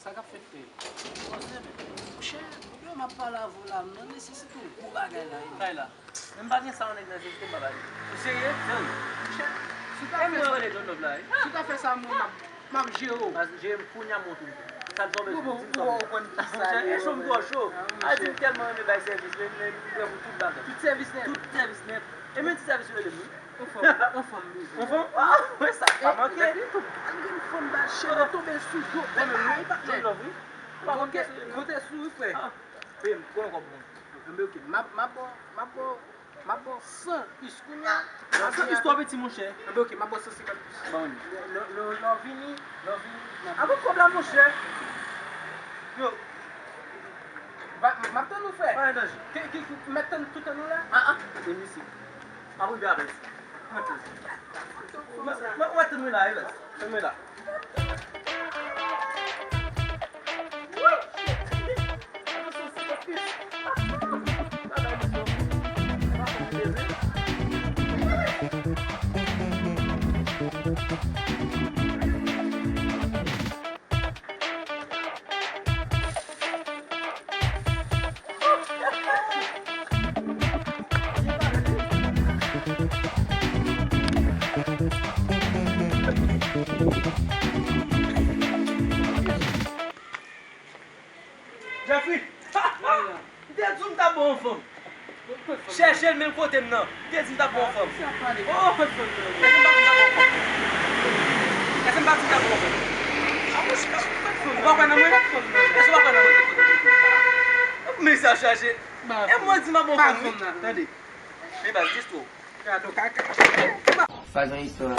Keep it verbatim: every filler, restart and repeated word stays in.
Sa k ap fèt, frè? Monchè, monchè, yo m ap pale avè w la, m nan nesesite yon gwo bagay la, wi. Kay la. Men m pa gen sa yon nèg nan nesesite m pa ba li. Ou serye? Serye. Monchè, si w ta fè sa, si w ta fè sa, mwen, m ap, m ap jere w. Jere m kounye a, montre m. Sa l tonbe sou, di m sa. Monchè, e cho m twò cho. A di m tèlman renmen bay sèvis, men, men, m prè pou tout bagay. Tout sèvis nèt. Tout sèvis nèt. E menm ti sèvis yo rele m, wi. Yon fanm, yon fanm bezwen. Yon fanm? Ah, wè sa pa manke. Epi tou, al gen fanm ba cheve tonbe sou do. Mwen menm, wi, patnè. Love, wi. Pa konn kiyès yo rele. Konte sou wi, frè. Ah, peye m, pran kòb mwen. Enben, ok. M ap, m ap ba w, m ap ba w, m ap ba w san is kounye a. San is twò piti, monchè. Enben, ok, m ap ba w san senkant plis. Bon. Lè, lè, lè, lè w vini, lè w vini, n ap... Avan kòb la, monchè. Yo. Va, m ap tann ou, frè. Pa gen danje. Ki, ki, ki, mèt tann tout tann ou la? Ah, ah. E misye. M ap rive avè l. Mwen tann. Mwen, mwen, mwen tann mwen la, wi, baz. Tann mwen la. Jeffrey! M te di w m t ap ba w yon fanm. Chèche l menm kote m nan. M te di m t ap ba w yon fanm. Oh! Èske m pa di m t ap ba w yon fanm? Èske m pa di m t ap ba w yon fanm? Ou pa kwè nan mwen? Èske ou pa kwè nan mwen? Men sa chaje. E mwen di m ap ba w fanm, wi. Tande. Men baz, jis twò. Gade w kaka. Sa jan istwa.